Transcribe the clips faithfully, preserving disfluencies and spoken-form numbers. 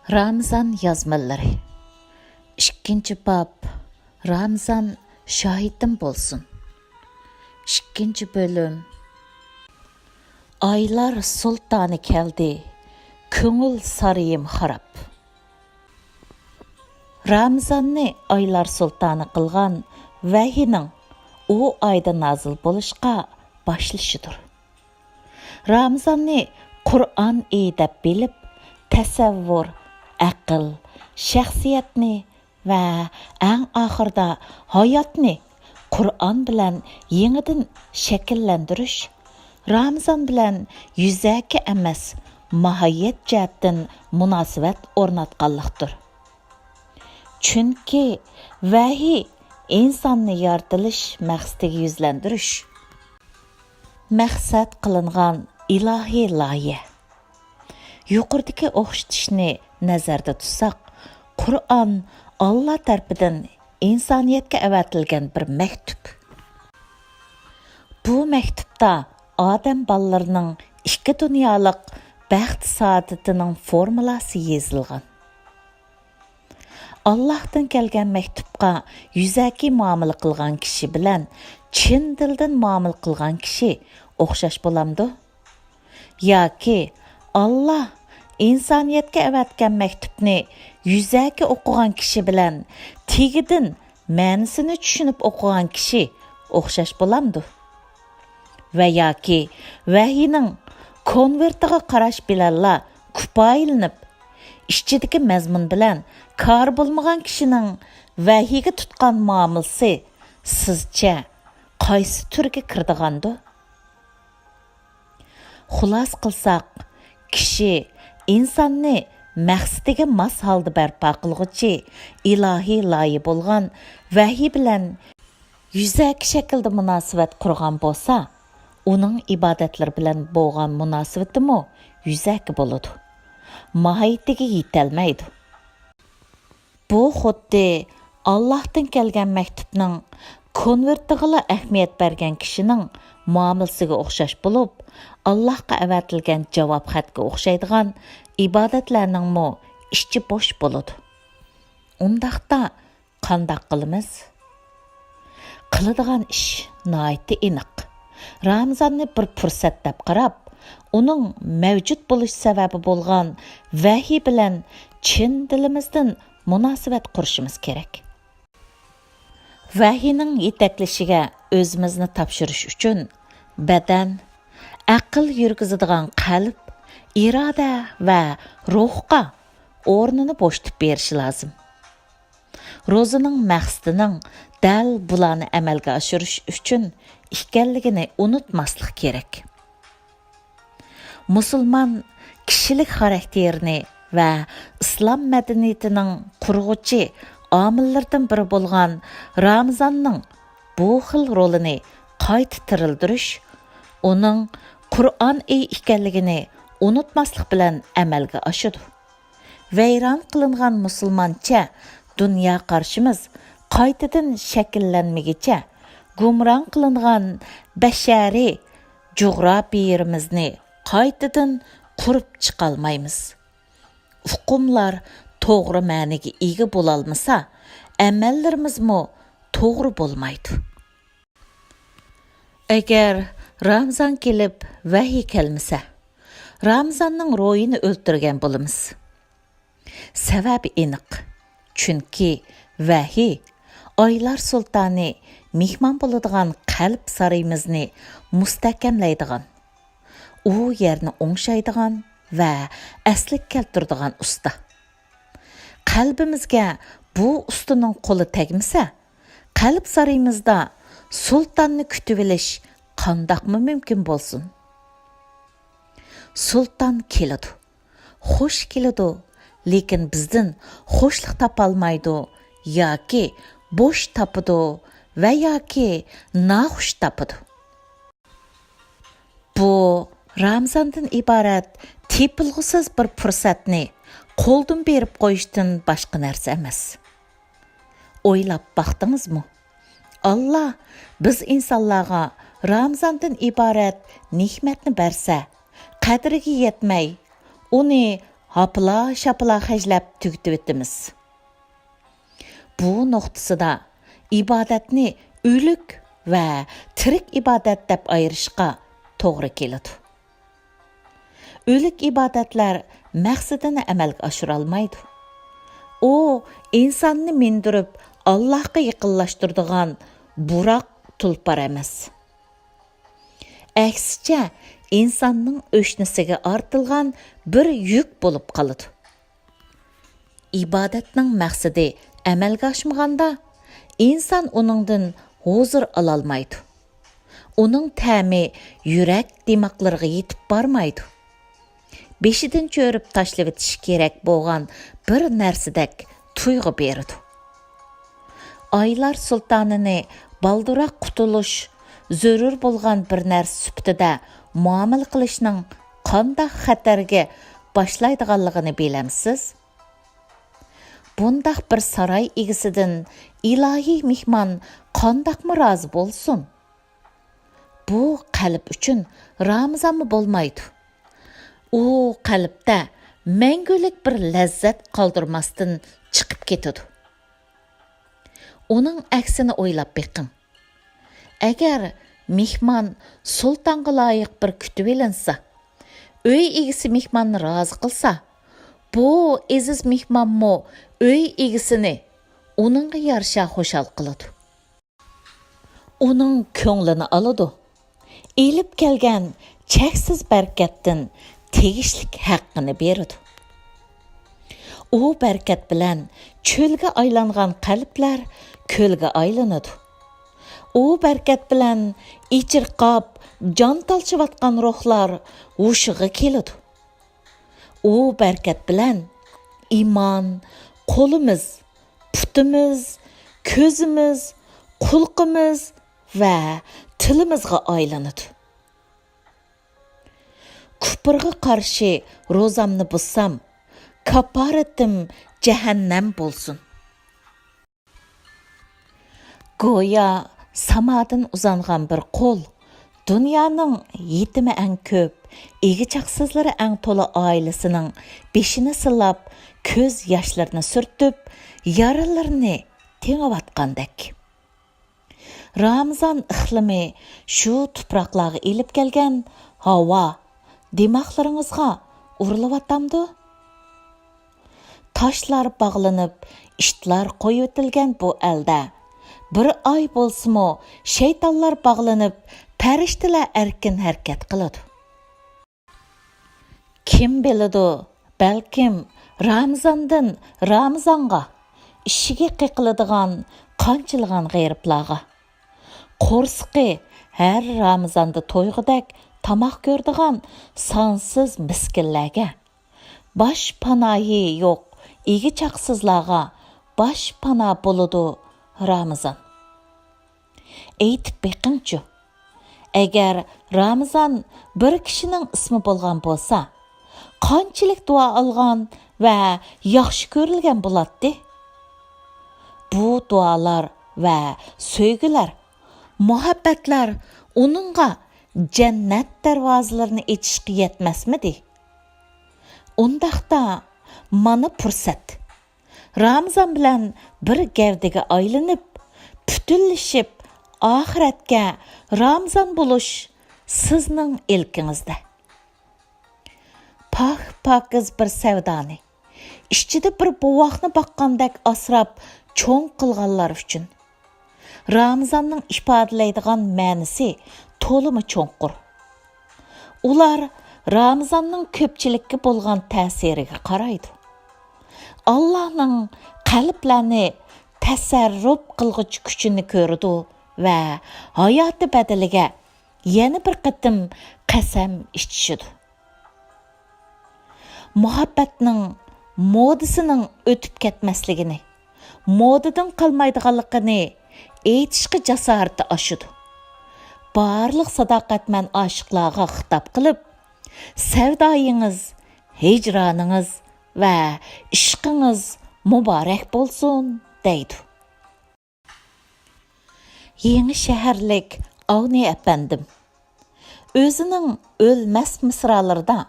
رامىزان يازمىلىرى. ئىككىنچى باب. رامىزان شاھىتىم بولسۇن. ئىككىنچى بۆلۈم. ئايلار سۇلتانى كەلدى، كۆڭۈل سارىيىم خاراب. رامىزاننى ئايلار سۇلتانى قىلغان ۋەھىينىڭ ئۇ ئايدا نازىل بولۇشقا باشلىشىدۇر. رامىزاننى قۇرئان ئېيى دەپ بىلىپ، تەسەۋۋۇر، ئەقىل، شەخسىيەتنى ۋە ئەڭ ئاخىرىدا ھاياتنى قۇرئان بىلەن يېڭىدىن شەكىللەندۈرۈش رامىزان بىلەن يۈزەكى ئەمەس، ماھىيەت جەھەتتىن مۇناسىۋەت ئورناتقانلىقتۇر. چۈنكى ۋەھىي ئىنساننى يارىتىلىش مەقسىتىگە يۈزلەندۈرۈش مەقسەت قىلىنغان ئىلاھىي لايىھە. يۇقىرىدىكى ئوخشىتىشنى نەزەردە تۇتساق، قۇرئان ئاللا تەرىپىدىن ئىنسانىيەتكە ئەۋەتىلگەن بىر مەكتۇپ. بۇ مەكتۇپتا ئادەم بالىلىرىنىڭ ئىككى دۇنيالىق بەخت-سائادىتىنىڭ فورمۇلاسى يېزىلغان. ئاللاھتىن كەلگەن مەكتۇپقا يۈزەكى مۇئامىلە قىلغان كىشى بىلەن چىن دىلدىن مۇئامىلە قىلغان كىشى ئوخشاش بولامدۇ؟ ياكى ئاللا ئىنسانىيەتكە ئەۋەتكەن مەكتۇپنى يۈزەكى ئوقۇغان كىشى بىلەن تېگىدىن مەنىسىنى چۈشىنىپ ئوقۇغان كىشى ئوخشاش بولامدۇ؟ ۋە ياكى ۋەھىينىڭ كونۋېرتىغا قاراش بىلەنلا كۇپايىلىنىپ، ئىچىدىكى مەزمۇن بىلەن كارى بولمىغان كىشىنىڭ ۋەھىيگە تۇتقان مۇئامىلىسى سىزچە قايسى تۈرگە كىرىدىغاندۇ؟ خۇلاسە قىلساق، كىشى ئىنساننى مەقسىتىگە ماس ھالدا بەرپا قىلغۇچى ئىلاھىي لايىھە بولغان ۋەھىي بىلەن يۈزەكى شەكىلدە مۇناسىۋەت قۇرغان بولسا، ئۇنىڭ ئىبادەتلىرى بىلەن بولغان مۇناسىۋىتىمۇ يۈزەكى بولىدۇ. ماھىيىتىگە يېتەلمەيدۇ. بۇ خۇددى ئاللاھتىن كەلگەن مەكتۇپنىڭ كونۋېرتىغىلا ئەھمىيەت بەرگەن كىشىنىڭ مۇئامىلىسىگە ئوخشاش بولۇپ، ئاللاھقا ئەۋەتىلگەن جاۋاب خەتكە ئوخشايدىغان ئىبادەتلەرنىڭمۇ ئىچى بوش بولىدۇ. ئۇنداقتا قانداق قىلىمىز؟ قىلىدىغان ئىش ناھايىتى ئېنىق. رامىزاننى بىر پۇرسەت دەپ قاراپ، ئۇنىڭ مەۋجۇت بولۇش سەۋەبى بولغان ۋەھىي بىلەن چىن دىلىمىزدىن مۇناسىۋەت قۇرۇشىمىز كېرەك. ۋەھىينىڭ يېتەكلىشىگە ئۆزىمىزنى تاپشۇرۇش ئۈچۈن بەدەن، ئەقىل يۈرگۈزىدىغان قەلب، ئىرادە ۋە روھقا ئورنىنى بوشىتىپ بېرىش لازىم. روزىنىڭ مەقسىتىنىڭ دەل بۇلارنى ئەمەلگە ئاشۇرۇش ئۈچۈن ئىكەنلىكىنى ئۇنتۇماسلىق كېرەك. مۇسۇلمان كىشىلىك خاراكتېرىنى ۋە ئىسلام مەدەنىيىتىنىڭ قۇرغۇچى ئامىللىرىدىن بىرى بولغان رامىزاننىڭ بۇ خىل رولىنى قايتا تىرىلدۈرۈش ئۇنىڭ قۇرئان ئېيى ئىكەنلىكىنى ئۇنتۇماسلىق بىلەن ئەمەلگە ئاشىدۇ. ۋەيران قىلىنغان مۇسۇلمانچە دۇنيا قارىشىمىز قايتىدىن شەكىللەنمىگىچە، گۇمران قىلىنغان بەشەرىي جۇغراپىيىمىزنى قايتىدىن قۇرۇپ چىقالمايمىز. ئۇقۇملار توغرا مەنىگە ئىگە بولالمىسا، ئەمەللىرىمىزمۇ توغرا بولمايدۇ. ئەگەر رامىزان كېلىپ ۋەھىي كەلمىسە، رامىزاننىڭ روھىنى ئۆلتۈرگەن بولىمىز. سەۋەبى ئېنىق. چۈنكى ۋەھىي ئايلار سۇلتانى مېھمان بولىدىغان قەلب سارىيىمىزنى مۇستەھكەملەيدىغان، ئۇ يەرنى ئوڭشايدىغان ۋە ئەسلىگە كەلتۈرىدىغان ئۇستا. قەلبىمىزگە بۇ ئۇستىنىڭ قولى تەگمىسە، قەلب سارىيىمىزدا سۇلتاننى كۈتۈۋېلىش قانداقمۇ مۇمكىن بولسۇن؟ سۇلتان كېلىدۇ، خۇش كېلىدۇ، لېكىن بىزدىن خۇشلۇق تاپالمايدۇ ياكى بوش تاپىدۇ ۋە ياكى ناخۇش تاپىدۇ. بۇ رامىزاندىن ئىبارەت تېپىلغۇسىز بىر پۇرسەتنى قولدىن بېرىپ قويۇشتىن باشقا نەرسە ئەمەس. ئويلاپ باقتىڭىزمۇ؟ ئاللا بىز ئىنسانلارغا رامىزاندىن ئىبارەت نېمەتنى بەرسە، قەدرىگە يەتمەي، ئۇنى ھاپىلا-شاپىلا خەجلەپ تۈگىتىۋېتىمىز. بۇ نۇقتىسىدا ئىبادەتنى ئۆلۈك ۋە تىرىك ئىبادەت دەپ ئايرىشقا توغرا كېلىدۇ. ئۆلۈك ئىبادەتلەر مەقسىتىنى ئەمەلگە ئاشۇرالمايدۇ. ئۇ ئىنساننى مىندۈرۈپ، ئاللاھقا يېقىنلاشتۇرىدىغان بۇراق، تۇلپار ئەمەس. ئەكسىچە، ئىنساننىڭ ئۆشنىسىگە ئارتىلغان بىر يۈك بولۇپ قالىدۇ. ئىبادەتنىڭ مەقسىتى ئەمەلگە ئاشمىغاندا، ئىنسان ئۇنىڭدىن ھۇزۇر ئالالمايدۇ. ئۇنىڭ تەمى يۈرەك دىماقلىرىغا يېتىپ بارمايدۇ. بېشىدىن چۆرۈپ تاشلىۋېتىش كېرەك بولغان بىر نەرسىدەك تۇيغۇ بېرىدۇ. ئايلار سۇلتانىنى بالدۇراق قۇتۇلۇش، زۆرۈر بولغان بىر نەرسە سۈپىتىدە مۇئامىلە قىلىشنىڭ قانداق خەتەرگە باشلايدىغانلىقىنى بىلەمسىز؟ بۇنداق بىر ساراي ئىگىسىدىن ئىلاھىي مېھمان قانداقمۇ رازى بولسۇن؟ بۇ قەلب ئۈچۈن رامىزانمۇ بولمايدۇ. ئۇ قەلبتە مەڭگۈلۈك بىر لەززەت قالدۇرماستىن چىقىپ كېتىدۇ. ئۇنىڭ ئەكسىنى ئويلاپ بېقىڭ. ئەگەر مېھمان سۇلتانغا لايىق بىر كۈتۈۋېلىنسا، ئۆي ئىگىسى مېھماننى رازى قىلسا، بۇ ئېزىز مېھمانمۇ ئۆي ئىگىسىنى ئۇنىڭغا يارىشا خۇشال قىلىدۇ. ئۇنىڭ كۆڭلىنى ئالىدۇ. ئېلىپ كەلگەن چەكسىز بەرىكەتتىن تېگىشلىك ھەققىنى بېرىدۇ. ئۇ بەرىكەت بىلەن چۆلگە ئايلانغان قەلبلەر كۆلگە ئايلىنىدۇ. ئۇ بەرىكەت بىلەن ئېچىرقاپ، جان تالىشىۋاتقان روھلار ھوشىغا كېلىدۇ. ئۇ بەرىكەت بىلەن ئىمان قولىمىز، پۇتىمىز، كۆزىمىز، قۇلىقىمىز ۋە تىلىمىزغا ئايلىنىدۇ. كۇپرغا قارشى روزامنى بۇزسام، كاپپارىتىم جەھەننەم بولسۇن. گويا سامادىن ئۇزانغان بىر قول، دۇنيانىڭ يېتىمى ئەڭ كۆپ، ئىگە-چاقىسىزلىرى ئەڭ تولا ئائىلىسىنىڭ بېشىنى سىلاپ، كۆز ياشلىرىنى سۈرتۈپ، يارىلىرىنى تېڭىۋاتقاندەك. رامىزان ئىقلىمى شۇ تۇپراقلارغا ئېلىپ كەلگەن ھاۋا دىماغلىرىڭىزغا ئۇرۇلۇۋاتامدۇ؟ تاشلار باغلىنىپ، ئىتلار قويۇۋېتىلگەن بۇ ئەلدە بىر ئاي بولسىمۇ شەيتانلار باغلىنىپ، پەرىشتىلەر ئەركىن ھەرىكەت قىلىدۇ. كىم بىلىدۇ، بەلكىم رامىزاندىن رامىزانغا ئىشىكى قېقىلىدىغان قانچىلىغان غېرىبلارغا، قورسىقى ھەر رامىزاندا تويغۇدەك تاماق كۆرىدىغان سانسىز مىسكىنلەرگە، باش پاناھى يوق ئىگە-چاقىسىزلارغا باش پاناھ بولىدۇ رامىزان. ئېيتىپ بېقىڭچۇ، ئەگەر رامىزان بىر كىشىنىڭ ئىسمى بولغان بولسا، قانچىلىك دۇئا ئالغان ۋە ياخشى كۆرۈلگەن بولاتتى؟ بۇ دۇئالار ۋە سۆيگۈلەر، مۇھەببەتلەر ئۇنىڭغا جەننەت دەرۋازىلىرىنى ئېچىشقا يەتمەسمىدى؟ ئۇنداقتا، مانا پۇرسەت. رامىزان بىلەن بىر گەۋدىگە ئايلىنىپ، پۈتۈنلىشىپ، ئاخىرەتكە رامىزان بولۇش سىزنىڭ ئىلكىڭىزدە. پاك-پاكىز بىر سەۋدانى، ئىچىدە بىر بوۋاقنى باققاندەك ئاسراپ چوڭ قىلغانلار ئۈچۈن، رامىزاننىڭ ئىپادىلەيدىغان مەنىسى تولىمۇ چوڭقۇر. ئۇلار رامىزاننىڭ كۆپچىلىككە بولغان تەسىرىگە قارايدۇ. ئاللانىڭ قەلبلەرنى تەسەررۇپ قىلغۇچ كۈچىنى كۆرىدۇ ۋە ھاياتى بەدىلىگە يەنە بىر قېتىم قەسەم ئىچىشىدۇ. مۇھەببەتنىڭ مودىسىنىڭ ئۆتۈپ كەتمەسلىكىنى، مودىدىن قالمايدىغانلىقىنى ئېيتىشقا جاسارىتى ئاشىدۇ. بارلىق ساداقەتمەن ئاشىقلارغا خىتاب قىلىپ، «سەۋدايىڭىز، ھىجرانىڭىز ۋە ئىشقىڭىز مۇبارەك بولسۇن» دەيدۇ. يېڭى شەھەرلىك ئاۋنى ئەپەندىم ئۆزىنىڭ ئۆلمەس مىسرالىرىدا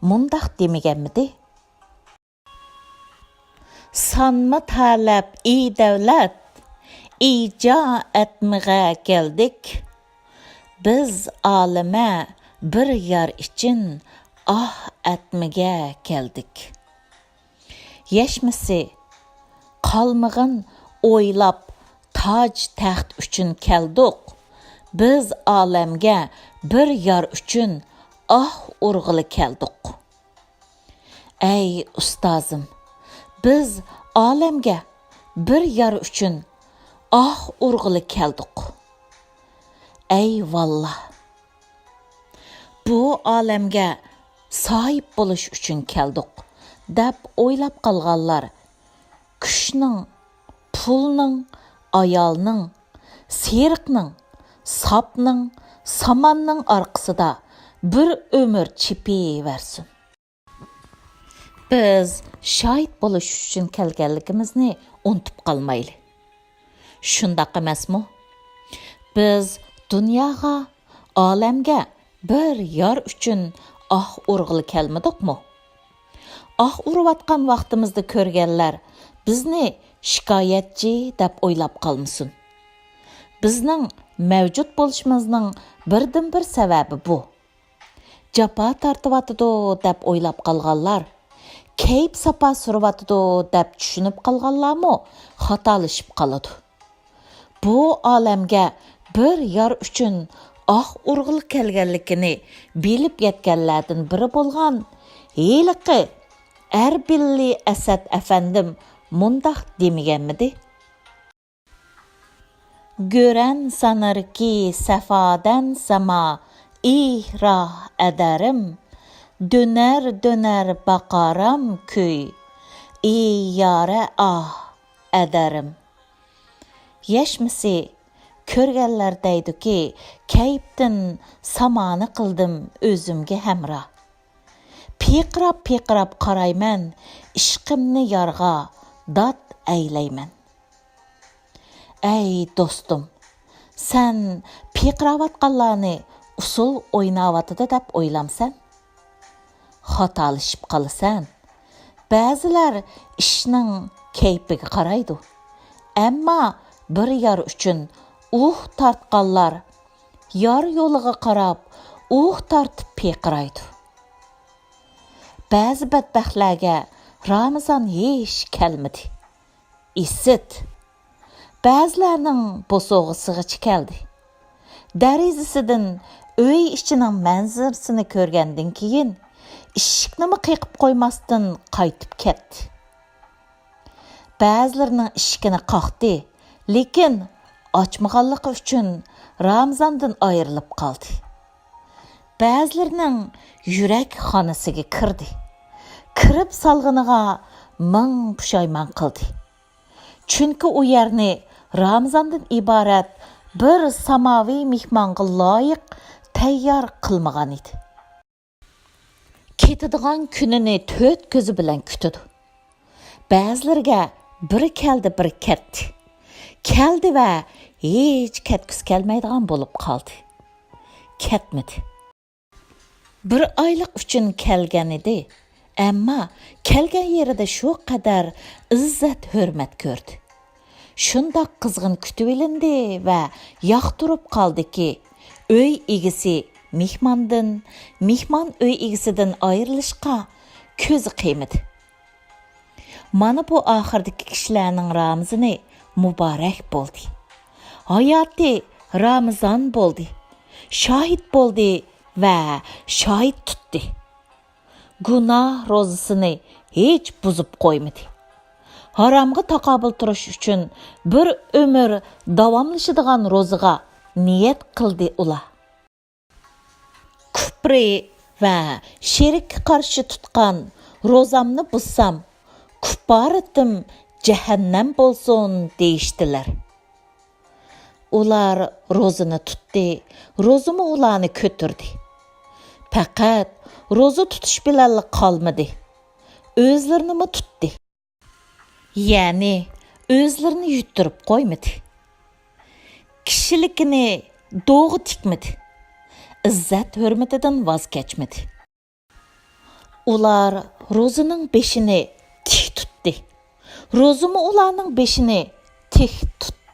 مۇنداق دېمىگەنمىدى؟ تانما تەلەپ ئى دەۋلەت، ئىجا ئەتمىگە كەلدىك. بىز ئالەمگە بىر يار ئۈچۈن ئاھ ئەتمىگە كەلدىك. يەشمىسى، قالمىغىن ئويلاپ تاج تەخت ئۈچۈن كەلدۇق. بىز ئالەمگە بىر يار ئۈچۈن ئاھ ئۇرغىلى كەلدۇق. ئەي ئۇستازىم، بىز ئالەمگە بىر يار ئۈچۈن ئاھ ئۇرغىلى كەلدۇق. ئەي ۋاللا! بۇ ئالەمگە ساھىب بولۇش ئۈچۈن كەلدۇق، دەپ ئويلاپ قالغانلار كۈچنىڭ، پۇلنىڭ، ئايالنىڭ، سېرىقنىڭ، ساپنىڭ، ساماننىڭ ئارقىسىدا بىر ئۆمۈر چېپىۋەرسۇن. بىز شاھىت بولۇش ئۈچۈن كەلگەنلىكىمىزنى ئۇنتۇپ قالمايلى. شۇنداق ئەمەسمۇ؟ بىز دۇنياغا، ئالەمگە بىر يار ئۈچۈن ئاھ ئۇرغىلى كەلمىدۇقمۇ؟ ئاھ ئۇرۇۋاتقان ۋاقتىمىزدا كۆرگەنلەر بىزنى شىكايەتچى دەپ ئويلاپ قالمىسۇن. بىزنىڭ مەۋجۇت بولۇشىمىزنىڭ بىردىنبىر سەۋەبى بۇ. جاپا تارتىۋاتىدۇ دەپ ئويلاپ قالغانلار، كەيپ ساپا سۈرۈۋاتىدۇ دەپ چۈشىنىپ قالغانلارمۇ خاتالىشىپ قالىدۇ. بۇ ئالەمگە بىر يار ئۈچۈن ئاھ ئۇرغىلى كەلگەنلىكىنى بىلىپ يەتكەنلەردىن بىرى بولغان ھېلىقى ئەربىللى ئەسەت ئەپەندىم مۇنداق دېمىگەنمىدى؟ گۆرەن سانىركى سەفادەن ساما ئىھ راھ ئەدەرىم، دۆنەر دۆنەر باقارام كۈي ئى يارە ئاھ ئەدەرىم. يەشمىسى، كۆرگەنلەر دەيدۇكى، كەيپتىن سامانى قىلدىم ئۆزۈمگە ھەمراھ. پىرقىراپ پىرقىراپ قارايمەن، ئىشقىمنى يارغا داد ئەيلەيمەن. ئەي دوستۇم، سەن پىرقىراۋاتقانلارنى ئۇسسۇل ئويناۋاتىدۇ دەپ ئويلامسەن؟ خاتالىشىپ قالىسەن. بەزىلەر ئىشنىڭ كەيپىگە قارايدۇ. ئەمما بىر يار ئۈچۈن ئۇھ تارتقانلار يار يولىغا قاراپ ئۇھ تارتىپ پىرقىرايدۇ. بەزى بەتبەختلەرگە رامىزان ھېچ كەلمىدى. ئىسىت. بەزىلەرنىڭ بوسۇغىسىغىچە كەلدى. دېرىزىسىدىن ئۆي ئىچىنىڭ مەنزىرىسىنى كۆرگەندىن كېيىن، ئىشىكنىمۇ قېقىپ قويماستىن قايتىپ كەتتى. بەزىلىرىنىڭ ئىشىكىنى قاقتى، لېكىن ئاچمىغانلىقى ئۈچۈن رامىزاندىن ئايرىلىپ قالدى. بەزىلىرىنىڭ يۈرەك خانىسىگە كىردى. كىرىپ سالغىنىغا مىڭ پۇشايمان قىلدى. چۈنكى ئۇ يەرنى رامىزاندىن ئىبارەت بىر ساماۋى مېھمانغا لايىق تەييار قىلمىغان ئىدى. كېتىدىغان كۈنىنى تۆت كۆزى بىلەن كۈتىدۇ. بەزىلىرىگە بىر كەلدى، بىر كەتتى. كەلدى ۋە ھېچ كەتكۈسى كەلمەيدىغان بولۇپ قالدى. كەتمىدى. بىر ئايلىق ئۈچۈن كەلگەن ئىدى، ئەمما كەلگەن يېرىدە شۇ قەدەر ئىززەت-ھۆرمەت كۆردى. شۇنداق قىزغىن كۈتۈۋېلىندى ۋە ياقتۇرۇپ قالدىكى، ئۆي ئىگىسى مېھماندىن، مېھمان ئۆي ئىگىسىدىن ئايرىلىشقا كۆزى قىيمىدى. مانا بۇ ئاخىردىكى كىشىلەرنىڭ رامىزىنى مۇبارەك بولدى. ھاياتى رامىزان بولدى. شاھىت بولدى ۋە شاھىت تۇتتى. گۇناھ روزىسىنى ھېچ بۇزۇپ قويمىدى. ھارامغا تاقابىل تۇرۇش ئۈچۈن بىر ئۆمۈر داۋاملىشىدىغان روزىغا نىيەت قىلدى ئۇلار. كۇپرى ۋە شېرىككە قارشى تۇتقان روزامنى بۇزسام، كۇپپارىتىم جەھەننەم بولسۇن دېيىشتىلەر. ئۇلار روزىنى تۇتتى، روزىمۇ ئۇلارنى كۆتۈردى. پەقەت روزا تۇتۇش بىلەنلا قالمىدى، ئۆزلىرىنىمۇ تۇتتى. يەنى ئۆزلىرىنى يۇتتۇرۇپ قويمىدى. كىشىلىكىنى دوغا تىكمىدى. ئىززەت-ھۆرمىتىدىن ۋاز كەچمىدى. ئۇلار روزىنىڭ بېشىنى تىك تۇتتى. روزىمۇ ئۇلارنىڭ بېشىنى تىك تۇتتى.